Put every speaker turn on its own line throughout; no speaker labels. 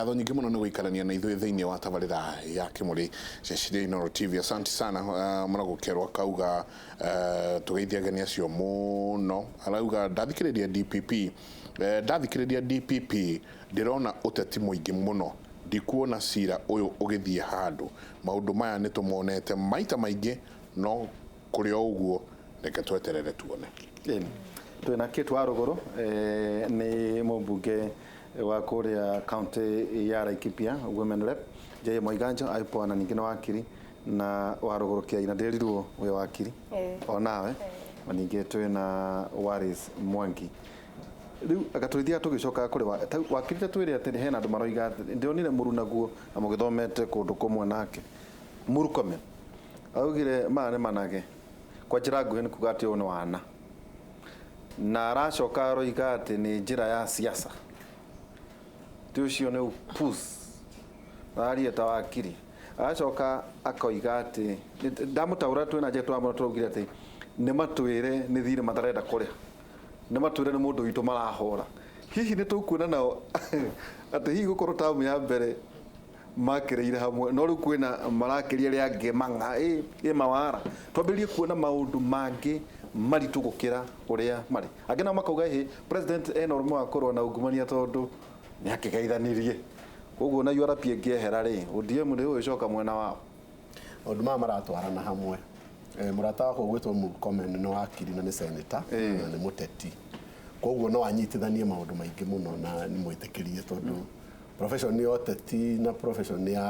Ngatho nyingĩ mũno nĩ gũikarania na ithuĩ thĩinĩ wa tabarĩra ya Kĩmũrĩ ceceni Inooro TV. Asante sana. Mũragũkerwo akauga tũgeithie ageni acio mũno. Arauga ndathikĩrĩria DPP, ndathikĩrĩria DPP ndĩrona ũteti mũingĩ mũno, ndikuona cira ũyũ ũgĩthiĩ handũ. Maũndũ maya nĩ tũmonete maita maingĩ no kũrĩ o ũguo reke tweterere tuone.
Ĩni. Twĩna Kate Warũgũrũ, nĩ mũmbunge wa kũrĩa kaunti ya Laikipia Women Rep, J Moiganjo IPOA na ningĩ nĩ wakiri na Warũgũrũ Kĩai na ndĩrirwo wĩ wakiri o nawe, na ningĩ twĩna Waris Mwangi. Rĩu anga tũrĩthiaga tũgĩcokaga kũrĩ wa, ta, wakiri ta twĩre atĩ hena andũ maroiga atĩ ndĩronire mũrunaguo na mũgĩthomete kũndũ kũmwe nake Murkomen augire maya nĩ manage kwa njĩra nguhĩ nĩ kuga atĩ ũyũ nĩ wana na aracoka aroiga atĩ nĩ njĩra ya siasa ti ũcio nĩ upus arie ta wakiri aracoka akoiga atĩ ndamũtaũra twĩna njĩra twamũra tũraugire atĩ nĩ matwĩre nĩ thirĩ matarenda kũrĩha nĩ matwĩre nĩ mũndũ witũ marahũra hihi nĩ tũkuona nao atĩ hihi gũkorwo tamu ya mbere makĩrĩire hamwe no rĩu kwĩna marakĩria arĩa angĩ mang'a ĩ ĩ mawara twambĩrĩrie kuona maũndũ mangĩ maritũ gũkĩra ũrĩa marĩ angĩ nao makauga ĩ president ena ũrũme wa kũrũa na ungumania tondũ nĩ akĩgeithanirie koguo na URP ĩngĩehera rĩ ODM nĩ ĩgũgĩcoka mwena wao.
Maũndũ maya maratwarana hamwe. Mũrata wakwa ũgwĩtwo Murkomen nĩ wakiri na nĩ senator na nĩ mũteti. Koguo no anyitithanie maũndũ maingĩ mũno na nĩ mwĩtĩkĩrie tondũ profession ya ũteti na profession ya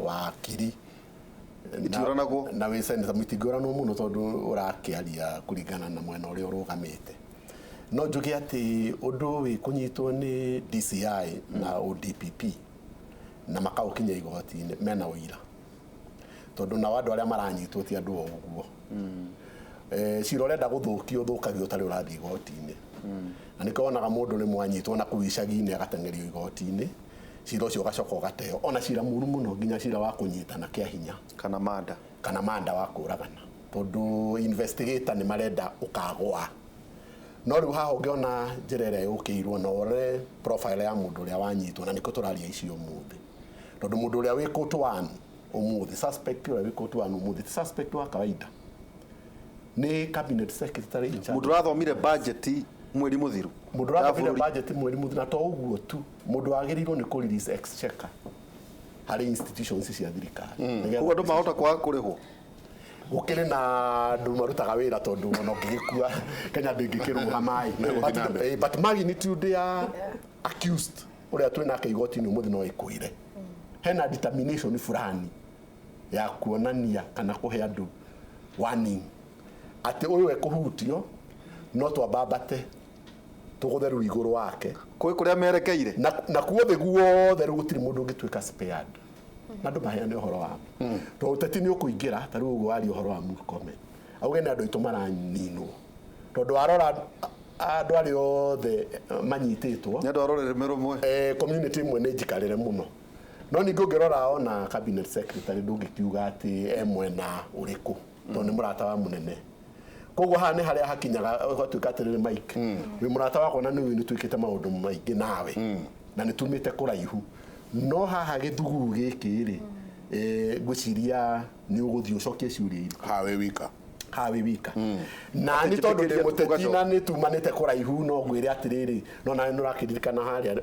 wakiri
Itiũranagwo.
Na wĩ senator mũtingĩũranwo mũno tondũ ũrakĩaria kũringana na mwena ũrĩa ũrũgamĩte. No njuge atĩ ũndũ wĩ kũnyitwo nĩ DCI na ODPP na makaũkinya igoti-inĩ mena ũira. Tondũ nao andũ arĩa maranyitwo ti andũ o ũguo. Cira ũrenda gũthũkio ũthũkagio ũtarĩ ũrathiĩ igoti-inĩ. Na nĩkĩo wonaga mũndũ rĩmwe anyitwo na kũu icagi-inĩ agateng'erio igoti-inĩ, cira ũcio ũgacoka ũgateo. Ona cira mũru mũno nginya cira wa kũnyitana kĩa hinya.
Kana manda.
Kana manda wa kũragana. Tondũ investigator nĩ marenda ũkagũa. No rĩu haha ũngĩona njĩra ĩrĩa yũkĩirwo na ũrore profile ya mũndũ ũrĩa wanyitwo na nĩkĩo tũraria icio ũmũthĩ. Tondũ mũndũ ũrĩa wĩ court one ũmũthĩ, suspect ũrĩa wĩ court one ũmũthĩ ti suspect wa kawaida. Nĩ cabinet secretary in charge.
Mũndũ ũrathomire budget mweri mũthiru.
Mũndũ ũrathomire budget mweri mũthiru na to ũguo tu, mũndũ wagĩrĩirwo nĩ kũ release exchequer harĩ institutions cia thirikari.
Koguo andũ mahota kwaga kũrĩhwo.
Gũkĩrĩ na andũ marutaga wĩra tondũ ona ũngĩgĩkua Kenya ndĩngĩkĩrũgama ĩ. But magnitude ya accused ũrĩa twĩ nake igoti-inĩ ũmũthĩ no ĩkwĩre hena determination fulani ya kuonania kana kũhe andũ warning atĩ ũyũ ekũhutio no twambambate tũgũthe rũu igũrũ wake.
Kwĩ kũrĩa merekeire.
Na kuo thĩ guothe rĩu gũtirĩ mũndũ ũngĩtuĩka spared. Na andũ maheane ũhoro wa ma. Tondũ ũteti nĩ ũkũingĩra ta rĩu ũguo waria ũhoro wa Murkomen. Auge nĩ andũ aitũ maraninwo. Tondũ warora andũ arĩa othe manyitĩtwo.
Nĩ andũ a rũrĩrĩ rũmwe.
Community ĩmwe nĩ njikarĩre mũno. No ningĩ ũngĩrora ona cabinet secretary ndũngĩkiuga atĩ e mwena ũrĩkũ tondũ nĩ mũrata wa mũnene. Koguo haha nĩ harĩa hakinyaga ũgatuĩka atĩrĩrĩ Mike, wĩ mũrata wakwa na nĩ twĩkĩte maũndũ maingĩ nawe na nĩ tumĩte kũraihu. No haha gĩthuguu gĩkĩ rĩ, ngwĩciria nĩ ũgũthiĩ ũcokie ciũria iritũ.
Haha wĩ wika.
Haha wĩ wika. Na nĩ tondũ ndĩ mũteti na nĩ tumanĩte kũraihu no ngwĩre atĩrĩrĩ, no nawe nĩ ũrakĩririkana harĩa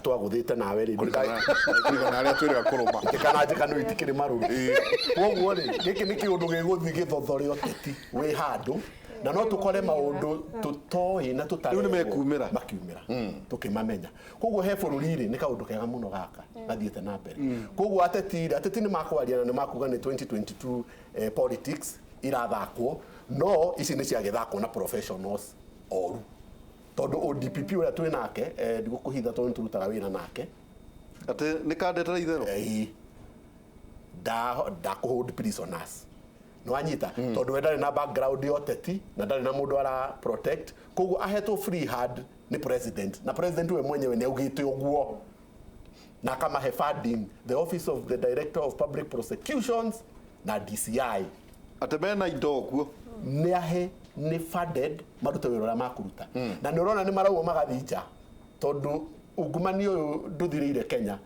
twagũthĩte nawe rĩ.
Kũringana arĩa twĩrĩga kũrũma.
Njĩka na njĩka no itikĩrĩ marũrũ. Koguo rĩ, gĩkĩ nĩ kĩũndũ gĩgũthiĩ gĩthothore ũteti wĩ handũ na no tũkore maũndũ tũtoĩ na tũtarerwo.
Rĩu nĩ mekumĩra.
Makiumĩra tũkĩmamenya. Koguo he bũrũri rĩ, nĩ kaũndũ kega mũno gaka gathiĩte na mbere. Koguo ateti rĩ, ateti nĩ makwaria na nĩ makuga nĩ 2022 politics irathakwo, no ici nĩ ciagĩthakwo na professionals oru. Tondũ ODPP ũrĩa twĩ nake, ndigũkũhitha tondũ nĩ tũrutaga wĩra nake.
Atĩ nĩ kandetera itherũ?
Ĩĩ. Ndakũ hold prisoners. Nĩ wanyita? Tondũ we ndarĩ na background ya ũteti na ndarĩ na mũndũ ara protect. Koguo ahetwo free hand nĩ president. Na president we mwenyewe nĩ augĩte ũguo. Na akamahe funding the office of the director of public prosecutions na DCI.
Atĩ mena indo kuo.
Nĩ ahe nĩ funded marute wĩra ũrĩa makũruta. Na nĩ ũrona nĩ marauma magathiĩ nja tondũ Ungumania ũyũ ndũthirĩire Kenya,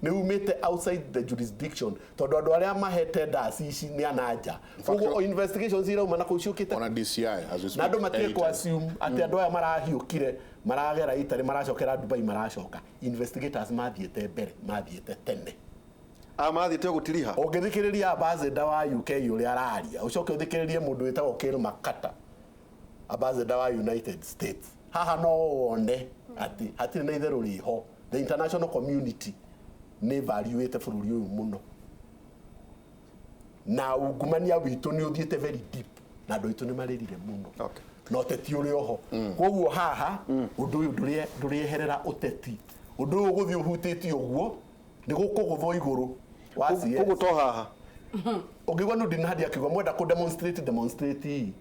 nĩ umĩte outside the jurisdiction, tondũ andũ arĩa mahete ndaci ici nĩ ananja. Koguo investigations irauma na kũu ciũkĩte
Ona DCI as we speak.
Na andũ matige
Eight.
kũ assume atĩ andũ aya marahiũkire maragera Italy, maracokera Dubai, maracoka. Investigators mathiĩte mbere, mathiĩte tene.
A mathiĩte gũtiriha.
Ũngĩthikĩrĩria ambassador wa UK ũrĩa araria, ũcoke ũthikĩrĩrie mũndũ wĩtagwo Kale Makata, ambassador wa United States, haha no wone atĩ hatirĩ na itherũ rĩho. The international community nĩ valuĩte bũrũri ũyũ mũno, na ungumania witũ nĩ ũthiĩte very deep, na andũ aitũ nĩ marĩrire mũno. Na ũteti ũrĩ oho. Koguo haha ũndũ ũyũ ndũrĩeherera ũteti. Ũndũ ũyũ ũgũthiĩ ũhutĩtie ũguo nĩ gũkũgũthwo igũrũ wa CS.
Koguo to haha.
Ũngĩigua Nurdin Hadi akiuga mwenda kũ demonstrate, demonstrate,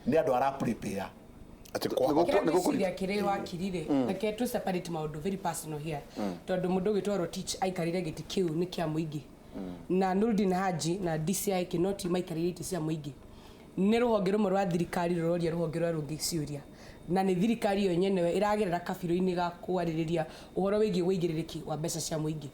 nĩ andũ ara prepare.
Atĩ kwa
Kĩrĩa ngwĩciria kĩrĩ wakirire, reke tũ separate maũndũ very personal here, tondũ mũndũ ũgwĩtwo Rotich aikarĩre gĩtĩ kĩu nĩ kĩa mũingĩ, na Nurdin Haji na DCI Kinoti maikarĩire itĩ cia mũingĩ. Nĩ rũhonge rũmwe rwa thirikari rũroria rũhonge rwa rũngĩ ciũria, na nĩ thirikari yo nyenewe ĩragerera kabirũ-inĩ ga kwarĩrĩria ũhoro wĩgiĩ wĩigĩrĩrĩki wa mbeca cia mũingĩ.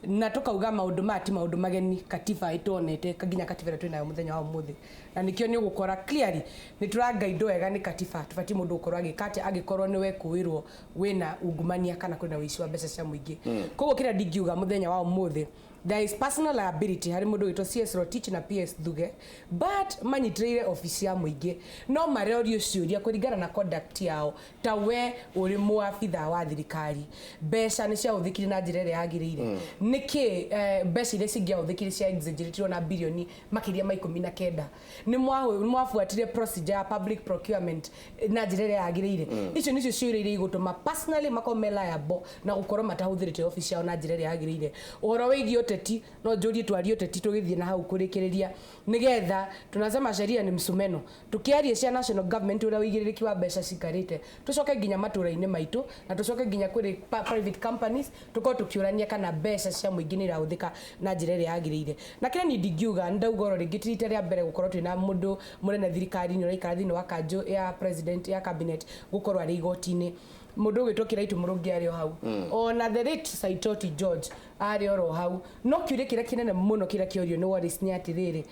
Na tukauga maũndũ maya ti maũndũ mageni, katiba ĩtuonete nginya katiba ĩrĩa twĩnayo mũthenya wa ũmũthĩ, na nĩkĩo nĩ ũgũkora clearly nĩ tũrangaindwo wega nĩ katiba. Tũbatiĩ mũndũ gũkorwo agĩka atĩa angĩkorwo nĩ wekũĩrwo wĩna ungumania kana kwĩna ũici wa mbeca cia mũingĩ? Koguo kĩrĩa ndingiuga mũthenya wa ũmũthĩ, there is personal liability harĩ mũndũ wĩtwo CS Rotich na PS Thuge, but manyitĩrĩire obici ya mũingĩ, no marorio ciũria kũringana na conduct yao. Ta we ũrĩ mũabitha wa thirikari, mbeca nĩ ciahũthĩkire na njĩra ĩrĩa yagĩrĩire? Nĩkĩ mbeca iria cingĩahũthĩkire cia exaggerate na bilioni makĩria ma 19? Nĩ mwabuatire procedure ya public procurement na njĩra ĩrĩa yagĩrĩire? Icio nĩcio ciũria iria igũtũma personally makorwo me liable na gũkorwo matahũthĩrĩte obici yao na njĩra ĩrĩa yagĩrĩire. Ũhoro wĩgiĩ ũteti, no njũrie twarie ũteti tũgĩthiĩ na hau kũrĩkĩrĩria, nĩgetha tunasema sheria ni msumeno. Tukiaria cia national government, ũrĩa ũigĩrĩrĩki wa mbeca cikarĩte, tũcoke nginya matũra-inĩ maitũ na tũcoke nginya kũrĩ private companies, tũkorwo tũkĩũrania kana mbeca cia mũingĩ nĩ irahũthĩka na njĩra ĩrĩa yagĩrĩire. Na kĩrĩa niĩ ndingiuga, nĩ ndauga oro rĩngĩ, ti rita rĩa mbere gũkorwo twĩna mũndũ mũnene thirikari-inĩ ũraikara thĩinĩ wa kanjũ ya president ya cabinet gũkorwo arĩ igoti-inĩ. Mũndũ ũgwĩtwo Kiraitu Mũrũngi arĩ o hau, ona the late Saitoti George arĩ oro hau. No kĩũria kĩrĩa kĩnene mũno kĩrĩa kĩorio nĩ Wallace nĩ atĩrĩrĩ,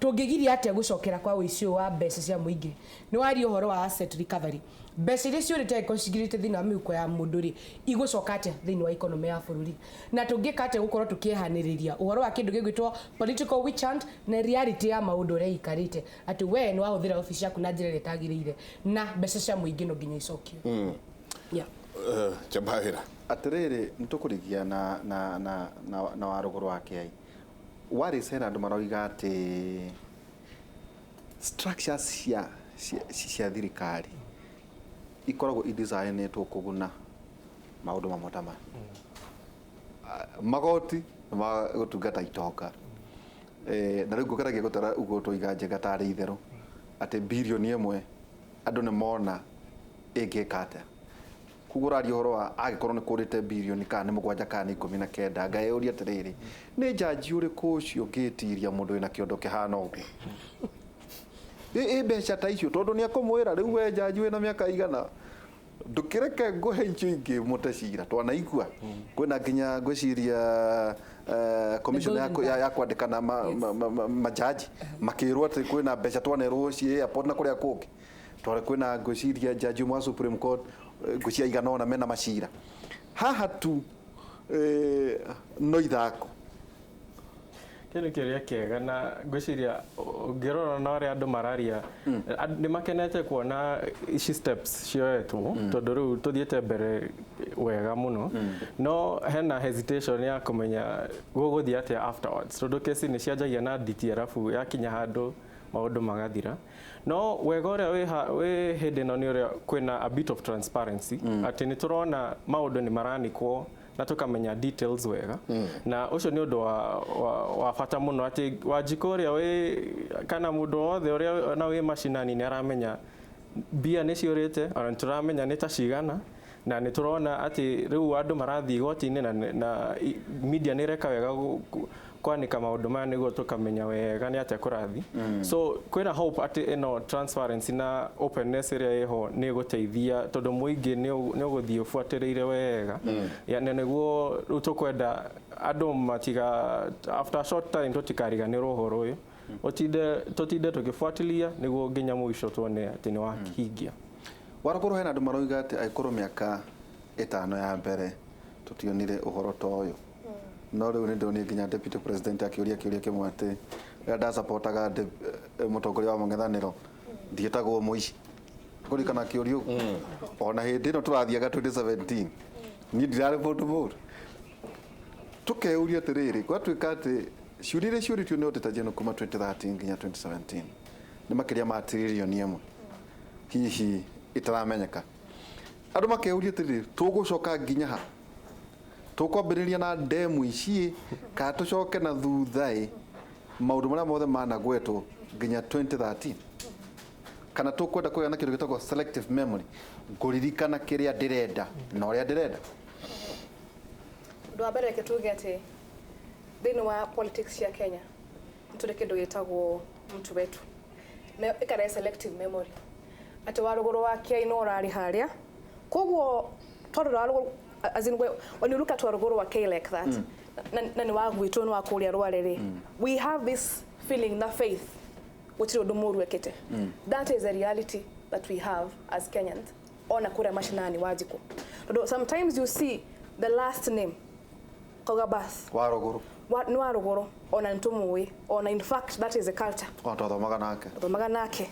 tũngĩgiria atĩa gũcokera kwa ũici ũyũ wa mbeca cia mũingĩ? Nĩ waria ũhoro wa asset recovery. Mbeca iria ciũrĩte angĩkorwo cingĩrĩte thĩinĩ wa mĩhuko ya mũndũ rĩ, igũcoka atĩa thĩinĩ wa economy ya bũrũri? Na tũngĩka atĩa gũkorwo tũkĩehanĩrĩria ũhoro wa kĩndũ gĩgwĩtwo political witch hunt na reality ya maũndũ ũrĩa ikarĩte, atĩ we nĩ wahũthĩra obici yaku na njĩra ĩrĩa ĩtagĩrĩire na mbeca cia mũingĩ no nginya icokio? Yeah.
Njamba wĩra.
Atĩrĩrĩ, nĩ tũkũrigia na warũgũrũ wa kĩai warĩ hena andũ maroiga atĩ structures cia thirikari ikoragwo idesignĩtwo kũguna maũndũ mamwe ta maya. Magoti nĩ ma gũtungata itonga. Na rĩu ngũgeragia gũtara ũguo tũiga njega tarĩ itherũ atĩ 1 birioni andũ nĩ mona ĩngĩka atĩa. Koguo ũraria ũhoro wa angĩkorwo nĩ kũrĩte birioni kana nĩ 7 kana nĩ 19, ngeyũria atĩrĩrĩ, nĩ njanji ũrĩkũ ũcio ũngĩtiria mũndũ wĩna kĩondo kĩhana ũguo ĩ mbeca ta icio? Tondũ nĩ akũmwĩra rĩu, we njanji wĩna mĩaka igana, ndũkĩreke ngũhe icio ingĩ mũte cira. Twanaigua kwĩna nginya ngwĩciria commission ya kwandĩkana majaji makĩrwo atĩ kwĩna mbeca twanerwo ciĩ airport na kũrĩa kũngĩ. Twarĩ kwĩna ngwĩciria jaji ũmwe wa Supreme Court, ngwĩciria igana ũna mena macira haha tu, no ithako.
Kĩu nĩ kĩũria kĩega, na ngwĩciria ũngĩrora na ũrĩa andũ mararia, nĩ makenete kuona ici steps cioetwo, tondũ rĩu tũthiĩte mbere wega mũno. No hena hesitation ya kũmenya gũgũthiĩ atĩa afterwards, tondũ kesi nĩ cianjagia na nditi arabu yakinya handũ maũndũ magathira. No wega ũrĩa wĩ hĩndĩ ĩno nĩ ũrĩa kwĩna a bit of transparency, atĩ nĩ tũrona maũndũ nĩ maranĩkwo na tũkamenya details wega. Na ũcio nĩ ũndũ wa bata mũno, atĩ Wanjikũ ũrĩa wĩ kana mũndũ wothe ũrĩa na wĩ macinani nĩ aramenya mbia nĩ ciũrĩte, ona nĩ tũramenya nĩ ta cigana. Na nĩ tũrona atĩ rĩu andũ marathiĩ igoti-inĩ na media nĩ ĩreka wega. Kwanika maũndũ maya nĩguo tũkamenya wega nĩ atĩa kũrathi. So kwĩna hope atĩ ĩno transparency na openness ĩrĩa ĩho nĩ ĩgũteithia, tondũ mũingĩ nĩ ũgũthiĩ ũbuatĩrĩire wega. Ya, na nĩguo rĩu tũkwenda andũ matiga, after a short time tũtikariganĩrwo ũhoro ũyũ, ũtinde tũtinde tũgĩbuatĩria nĩguo nginya mũico tuone atĩ nĩ wahingia.
Warũgũrũ, hena andũ maroiga atĩ angĩkorwo mĩaka 5 ya mbere tũtionire ũhoro ta ũyũ, no rĩu nĩ ndonire nginya deputy president akĩũria kĩũria kĩmwe atĩ rĩrĩa ndasapotaga mũtongoria wa mũng'ethanĩro ndiĩtagwo mũici. Kũririkana kĩũria ũguo ona hĩndĩ ĩno tũrathiaga 2017, niĩ ndirarĩ mũndũ mũũru. Tũkeuria atĩrĩrĩ, gwatuĩka atĩ ciũria iria ciũrĩtio nĩ Auditor General kuma 2013 nginya 2017 nĩ makĩria ma tiririoni 1 hihi ĩtaramenyeka. Andũ makeuria atĩrĩrĩ, tũgũcoka nginya ha? Tũkwambĩrĩria na ndemu ici kana tũcoke na thutha ĩ maũndũ marĩa mothe managwetwo nginya 2013, kana tũkwenda kũgĩa na kĩndũ gĩtagwo selective memory, ngũririkana kĩrĩa ndĩrenda na ũrĩa ndĩrenda?
Ũndũ wa mbere, reke tuge atĩ thĩinĩ wa politics cia Kenya nĩ tũrĩ kĩndũ gĩtagwo mtu wetu, nayo ĩkarehe selective memory, atĩ wa rũgũrũ wa Kĩai no ũrarĩ harĩa. Koguo twarora rũgũrũ, as in when you look at Warũgũrũ wa Kĩai like that, na nĩ wa gwitũ, nĩ wa kũrĩa Rware rĩ, we have this feeling na faith gũtirĩ ũndũ mũru ekĩte. That is a reality that we have as Kenyans, ona kũrĩa mashinani, Wanjikũ, tondũ sometimes you see the last name kauga bas.
Wa rũgũrũ.
Nĩ wa rũgũrũ, ona nĩ tũmũĩ, ona in fact that is a culture.
Ona twathomaga nake.
Thomaga nake.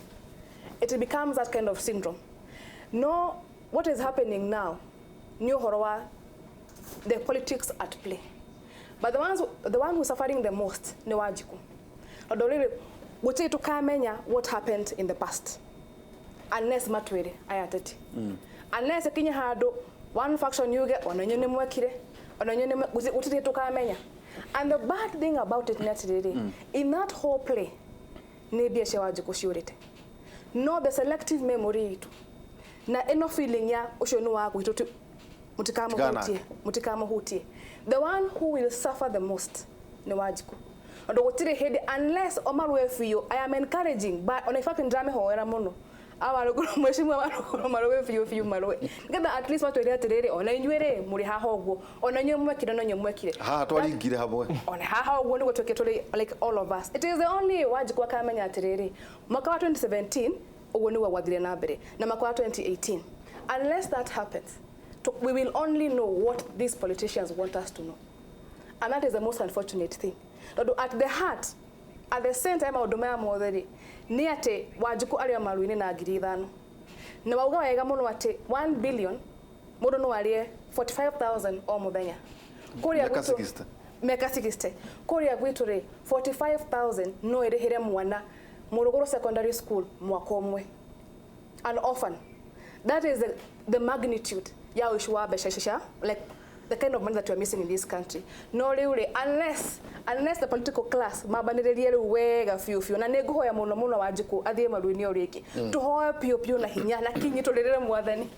It becomes that kind of syndrome. No, what is happening now nĩ ũhoro wa the politics at play, but the one who's suffering the most nĩ Wanjikũ, tondũ rĩrĩ gũtirĩ tũkamenya what happened in the past unless matwĩre aya ateti, unless ĩkinye handũ one faction yuge ona inyuĩ nĩ mwekire, ona inyuĩ nĩ gũtirĩ tũkamenya. And the bad thing about it nĩ atĩrĩrĩ, in that whole play nĩ mbia cia Wanjikũ ciũrĩte, no the selective memory itũ na ĩno feeling ya ũcio nĩ wa gwitũ, mũtikamũhutie, mũtikamũhutie. The one who will suffer the most nĩ Wanjikũ, tondũ gũtirĩ hĩndĩ unless o marũe biũ. I am encouraging, but ona in fact nĩndĩramĩhoera mũno awarũgũrũ, mheshimiwa warũgũrũ, marũe biũ biũ, marũe nĩgetha at least matwĩre atĩrĩrĩ, ona inyuĩ rĩ mũrĩ haha ũguo, ona inyuĩ mwekire, ona inyuĩ mwekire.
Haha twaringire hamwe.
Ona haha ũguo nĩguo twĩke tũrĩ like all of us. It is the only Wanjikũ akamenya atĩrĩrĩ, mwaka wa 2017 ũguo nĩguo gwathire na mbere na mwaka wa 2018. Unless that happens, we will only know what these politicians want us to know, and that is the most unfortunate thing, tondũ at the heart, at the center ya maũndũ maya mothe rĩ, nĩ atĩ Wanjikũ arĩ o maru-inĩ na 5,000, na wauga wega mũno atĩ 1 billion mũndũ no arĩe 45,000 o mũthenya kũrĩa
Mĩaka
gwitũ.
60.
Mĩaka 60. Kũrĩa gwitũ rĩ, 45,000 no ĩrĩhĩre mwana Mũrũgũrũ Secondary School mwaka ũmwe, an orphan. That is the magnitude ya ũici wa mbeca ici cia, like the kind of money that we are missing in this country. No rĩu rĩ, unless the political class mambanĩrĩrie rĩu wega biũ biũ, na nĩ ngũhoya mũno mũno Wanjikũ athiĩ maru-inĩ o rĩngĩ, tũhoe biũ biũ na hinya na kinyi, tũrĩrĩre mwathani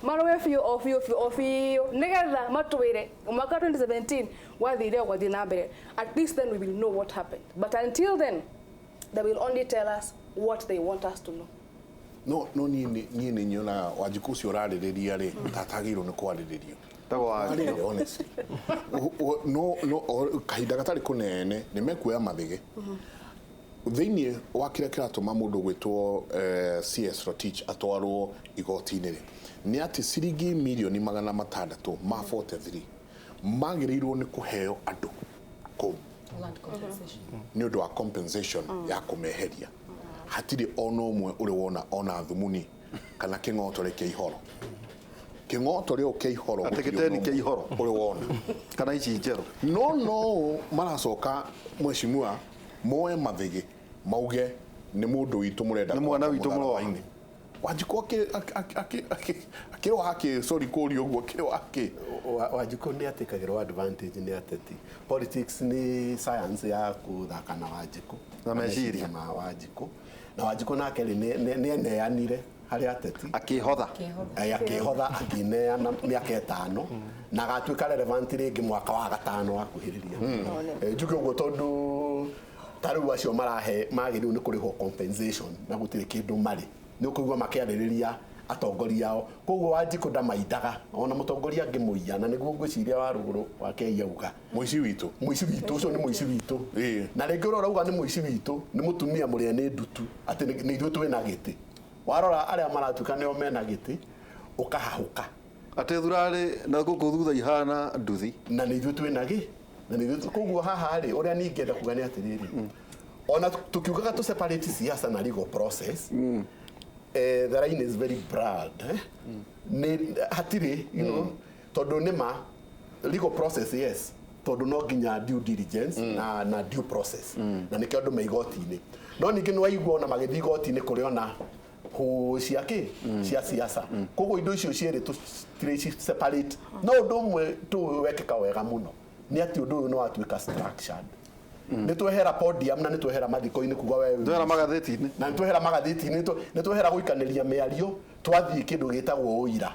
marũe biũ o biũ biũ o biũ nĩgetha matwĩre mwaka wa 2017 gwathire gwathiĩ na mbere. At least then we will know what happened, but until then they will only tell us what they want us to know.
No niĩ nĩ nyonaga Wanjikũ ũcio ũrarĩrĩria rĩ tatagĩrĩirwo nĩ kwarĩrĩrio.
Tagwo Wanjikũ.
Really, honestly. No kahinda gatarĩ kũnene nĩ mekuoya mathĩgĩ thĩinĩ wa kĩrĩa kĩratũma mũndũ gwĩtwo CS Rotich atwarwo igoti-inĩ rĩ, nĩ atĩ ciringi mirioni 600 ma 43 magĩrĩirwo nĩ kũheo andũ kũu
Land compensation.
Nĩ ũndũ wa compensation ya kũmeheria. Hatirĩ ona ũmwe ũrĩ wona ona thumuni kana kĩng'otore kĩa ihoro, kĩng'otore o kĩa ihoro.
Atĩ
gũtirĩ
gĩteni
ona
kĩa
ũmwe
ihoro.
ũrĩ wona.
Kana ici njerũ.
No maracoka mheshimiwa moe mathĩgĩ mauge nĩ mũndũ witũ mũrenda.
Nĩ mwana witũ mũroa.
Mũtharaba-inĩ. Wanjikũ akĩrĩ wake, sorry kũria ũguo, akĩrĩ wake.
Wanjikũ nĩ atĩkagĩrwo advantage nĩ ateti. Politics nĩ science ya kũthaka na Wanjikũ
Na meciria.
Ma Wanjikũ, na Wanjikũ nake rĩ nĩ eneanire. Harĩ ateti.
Akĩhotha.
Akĩhotha akĩneana mĩaka 5 na agatuĩka relevant rĩngĩ mwaka wa gatano wakuhĩrĩria. Njuge ũguo tondũ ta rĩu acio marahe magĩrĩirwo nĩ kũrĩhwo compensation na gũtirĩ kĩndũ marĩ nĩ ũkũigua makĩarĩrĩria atongoria ao. Koguo Wanjikũ ndamaindaga ona mũtongoria angĩmũiya, na nĩguo ngwĩciria wa rũgũrũ wake auga
Mũici witũ.
Mũici witũ ũcio nĩ mũici witũ. Na rĩngĩ ũrĩa ũrauga nĩ mũici witũ nĩ mũtumia mũrĩa nĩ ndutu atĩ nĩ ithuĩ twĩna gĩtĩ. Warora arĩa maratuĩka nĩo mena gĩtĩ ũkahahũka
atĩ thurarĩ na gũkũ thutha ihana nduthi
na nĩ ithuĩ twĩna gĩ na nĩ ithuĩ. Koguo haha rĩ, ũrĩa niĩ ingĩenda kuga nĩ atĩrĩrĩ, ona tukiugaga tũ separate siasa na legal process, the line is very broad, eh? Nĩ hatirĩ, you know, tondũ nĩ ma legal process, yes, tondũ no nginya due diligence na due process, na nĩkĩo andũ me igoti-inĩ. No ningĩ nĩ waigua ona magĩthiĩ igoti-inĩ kũrĩ ona hũ cia kĩ cia siasa. Koguo indo icio cierĩ tũtirĩ separate. No ũndũ ũmwe tũĩ wekĩka wega mũno nĩ atĩ ũndũ ũyũ nĩ watuĩka structured. Nĩ twehera podium na nĩ twehera mathiko-inĩ kuga we
twehera magathĩti-inĩ
na nĩ twehera magathĩti-inĩ, nĩ twehera gũikanĩria mĩario, twathiĩ kĩndũ gĩtagwo ũira.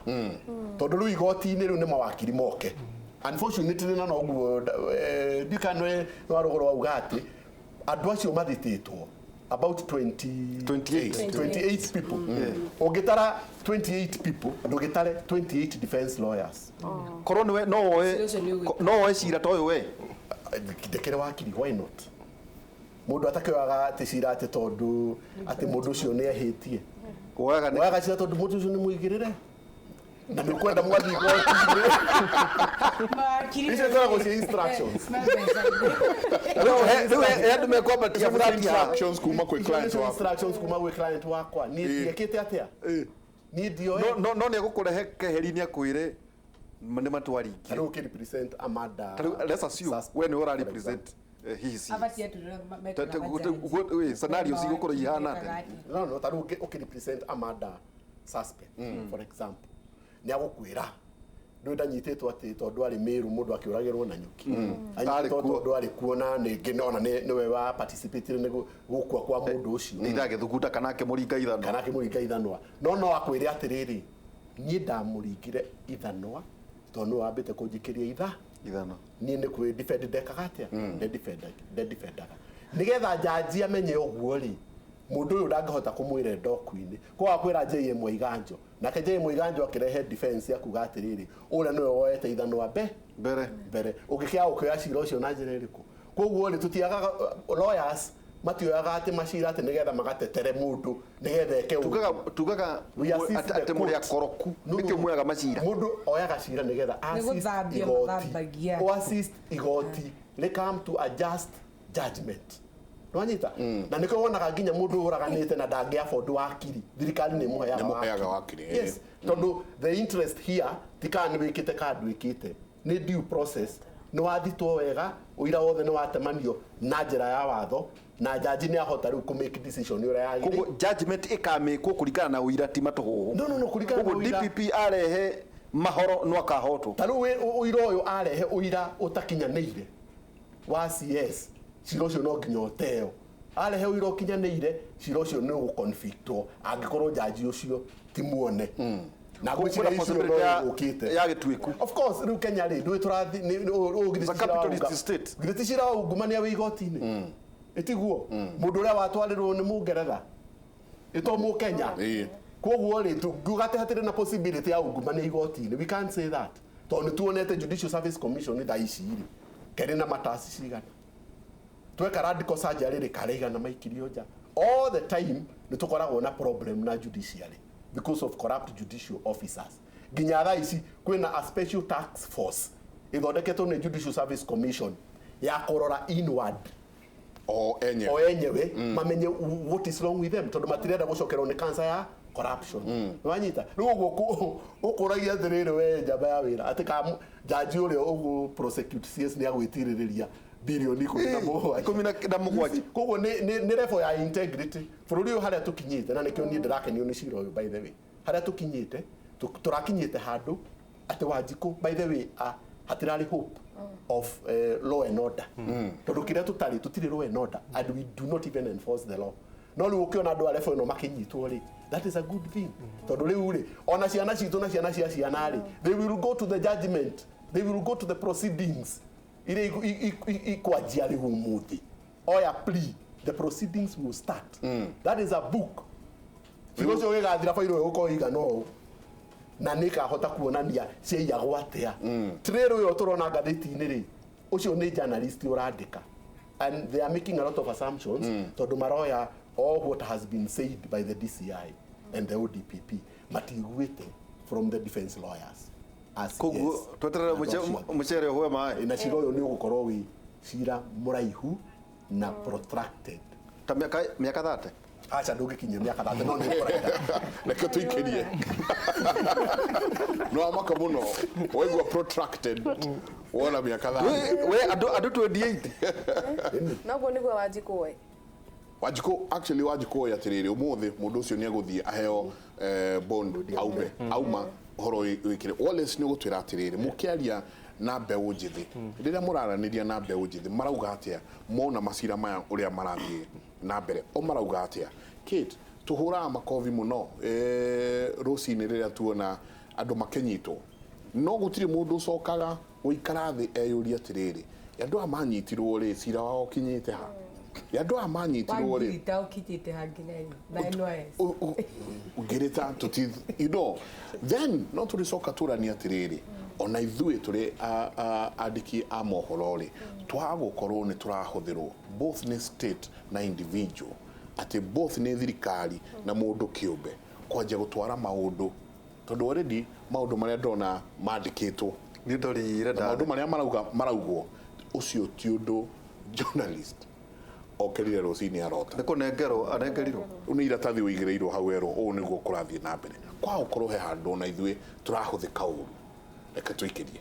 Tondũ rĩu igoti-inĩ rĩu nĩ mawakiri moke. Unfortunately, na noguo ndikana wa rũgũrũ wauga atĩ andũ acio mathitĩtwo about 28 28 people. Ũngĩtara 28 people, ndũgĩtare 28 defense lawyers.
Korwo nĩwe no woe no woe cira ta ũyũ we
ndekere wakiri, why not? Mũndũ atakĩoyaga atĩ cira atĩ tondũ atĩ mũndũ ũcio nĩ ehĩtie. Woyaga cira tondũ mũndũ ũcio nĩ mũigĩrĩre na nĩ ũkwenda mwathiĩ igoti-inĩ. Icio ikoragwo ciĩ instructions.
Rĩu andũ mekwambatia burati haha.
Instructions kuma kwĩ client waku.
Instructions kuma gwĩ client wakwa. Niĩ ndiĩkĩte atĩa? Niĩ ndioe.
No nĩ egũkũrehe keheri-inĩ akwĩre nĩ matwaringi.
Rĩu ũkĩ represent Amanda.
Let's assume we nĩ ũra represent hihi si. Scenario cigũkorwo ihana atĩa?
No, ta rĩu ũkĩ represent Amanda suspect, for example, nĩ agũkwĩra ndũĩ ndanyitĩtwo atĩ tondũ arĩ Meru mũndũ akĩũragĩrwo na nyuki. Anyitĩtwo tondũ arĩ kuo na ningĩ ona nĩwe wa participate nĩ gũkua kwa mũndũ ũcio.
Nĩ ndagĩthugunda kana akĩmũringa ithanwa.
Kana akĩmũringa ithanwa. No no akwĩre atĩrĩrĩ, niĩ ndamũringire ithanwa tondũ nĩwe wambĩte kũnjikĩria ithanwa. Niĩ nĩ kwĩ defend ndekaga atĩa? Ndedefendaga. Nĩgetha njanji amenye ũguo rĩ, mũndũ ũyũ ndangĩhota kũmwĩra ndoku-inĩ. Kwa akwĩra J.M. Waiganjo. Nake J.M. Waiganjo akĩrehe defense ya kuga atĩrĩrĩ, ũrĩa nĩwe woete ithanwa mbere. Ũngĩkĩaga gũkĩoya cira ũcio na njĩra ĩrĩkũ? Koguo rĩ, tũtiagaga lawyers matioyaga atĩ macira atĩ nĩgetha magatetere mũndũ nĩgetha eke ũguo.
Tugaga atĩ mũrĩ akoroku nĩkĩo muoyaga macira.
Mũndũ oyaga cira nĩgetha assist igoti. O assist igoti rĩ come to a just judgment. Nwanyita? Na nĩkĩo wonaga nginya mũndũ ũraganĩte na ndangĩ afford wakiri. Thirikari nĩ ĩmũheaga
wakiri.
Yes, tondũ the interest here ti kana nĩ wĩkĩte kana ndwĩkĩte. Nĩ due process. Nĩ wathitwo wega, ũira wothe nĩ watemanio na njĩra ya watho, na jaji nĩ ahota rĩu kũ make decision ũrĩa yagĩrĩire.
Koguo judgment ĩkamĩkwo kũringana na ũira ti matũhũhũ.
No, kũringana na ũira.
Koguo DPP arehe mahoro no akahotwo.
Ta rĩu ũira ũyũ arehe ũira ũtakinyanĩire wa CS, cira ũcio no nginya ũteo. Arehe ũira ũkinyanĩire, cira ũcio nĩ ũgũconflictwo angĩkorwo jaji ũcio ti muone. Na gwĩciria icio no gũkĩte
ya gĩtuĩku.
Of course rĩu Kenya rĩ ndũĩ tũrathi githĩ ti cira wa ungumania wĩ igoti-inĩ. Ĩtiguo mũndũ ũrĩa watwarĩrwo nĩ Mũngeretha ĩto Mũkenya. Koguo rĩ tungiuga atĩ hatirĩ na possibility ya ungumania igoti-inĩ, we can't say that tondũ nĩ tuonete Judicial Service Commission thaa ici rĩ kerĩ na matasi cigana tweka radical surgery rĩ karĩ igana maikirio nja. All the time nĩ tũkoragwo na problem na judiciary because of corrupt judicial officers. Nginya thaa ici kwĩna a special task force ĩthondeketwo nĩ Judicial Service Commission ya kũrora inward
o
enyewe mamenye what is wrong with them tondũ matirenda gũcokerwo nĩ cancer ya corruption. Wanyita rĩu ũguo ũkũragia atĩrĩrĩ we njamba ya wĩra atĩ ka jaji ũrĩa ũgũ prosecute CS nĩ agwĩtirĩrĩria bilioni 17. Koguo nĩ level ya integrity bũrũri ũyũ harĩa tũkinyĩte, na nĩkĩo niĩ ndĩrakenio nĩ cira ũyũ by the way. Harĩa tũkinyĩte tũrakinyĩte handũ atĩ Wanjikũ by the way hatirarĩ hope of law and order. Tondũ kĩrĩa tũtarĩ tũtirĩ law and order and we do not even enforce the law. No rĩu ũkĩona andũ a level ĩno makĩnyitwo rĩ, that is a good thing, tondũ rĩu rĩ, ona ciana citũ na ciana cia ciana rĩ, they will go to the judgment, they will go to the proceedings iria ikwanjia rĩu ũmũthĩ. Oya plea, the proceedings will start. That is a book. Cira ũcio ũgĩgathira, bairũ ĩyo gũkorwo ĩigana ũũ na nĩ ĩkahota kuonania ciaiyagwo atĩa. Trail ũyũ tũrona ngathĩti-inĩ rĩ, ũcio nĩ journalist ũrandĩka, and they are making a lot of assumptions, tondũ maroya all what has been said by the DCI and the ODPP, matiguĩte from the defense lawyers as
Koguo
yes.
tweterere
Na andũ acio.
Mucere ũhũe maĩ.
Na cira ũyũ nĩ ũgũkorwo wĩ cira mũraihu na protracted.
Ta mĩaka 30.
Aca, ndũngĩkinyia mĩaka 30, no nĩ ũkũraiha.
Reke tũikĩrie no amaka mũno waigua protracted, wona mĩaka 30.
We andũ 28.
Noguo nĩguo Wanjikũ oĩ.
Wanjikũ, actually Wanjikũ oĩ atĩrĩrĩ, ũmũthĩ mũndũ ũcio nĩ egũthiĩ aheo bond, aume auma ũhoro wĩkĩre. Wallace, nĩ ũgũtwĩra atĩrĩrĩ, mũkĩaria na mbeũ njĩthĩ, rĩrĩa mũraranĩria na mbeũ njĩthĩ, marauga atĩa mona macira maya ũrĩa marathiĩ na mbere? O marauga atĩa? Kate, tũhũraga makobi mũno rũcinĩ rĩrĩa tuona andũ makĩnyitwo, no gũtirĩ mũndũ ũcokaga gũikara thĩ eyũrie atĩrĩrĩ, andũ aya manyitirwo rĩ, cira wao ũkinyĩte ha? Andũ aya manyitirwo rĩ,
Wangirita ũkinyĩte hangĩ na NYS.
Ngirita tuti then no tũrĩcoka tũranie atĩrĩrĩ, ona ithuĩ tũrĩ andĩki a mohoro rĩ, twaga gũkorwo nĩ tũrahũthĩrwo both nĩ state na individual, atĩ both nĩ thirikari na mũndũ kĩũmbe kwanjia gũtwara maũndũ, tondũ already maũndũ marĩa ndona mandĩkĩtwo
Nĩ ndorire
na maũndũ marĩa marauga maraugwo, ũcio ti ũndũ journalist okĩrire rũcinĩ arota.
Nĩ kũnengerwo anengerirwo.
Rĩu nĩ iratathi ũigĩrĩirwo hau werwo ũũ nĩguo kũrathiĩ na mbere. Kwa gũkorwo he handũ ona ithuĩ tũrahũthĩka ũru, reke tũikĩrie.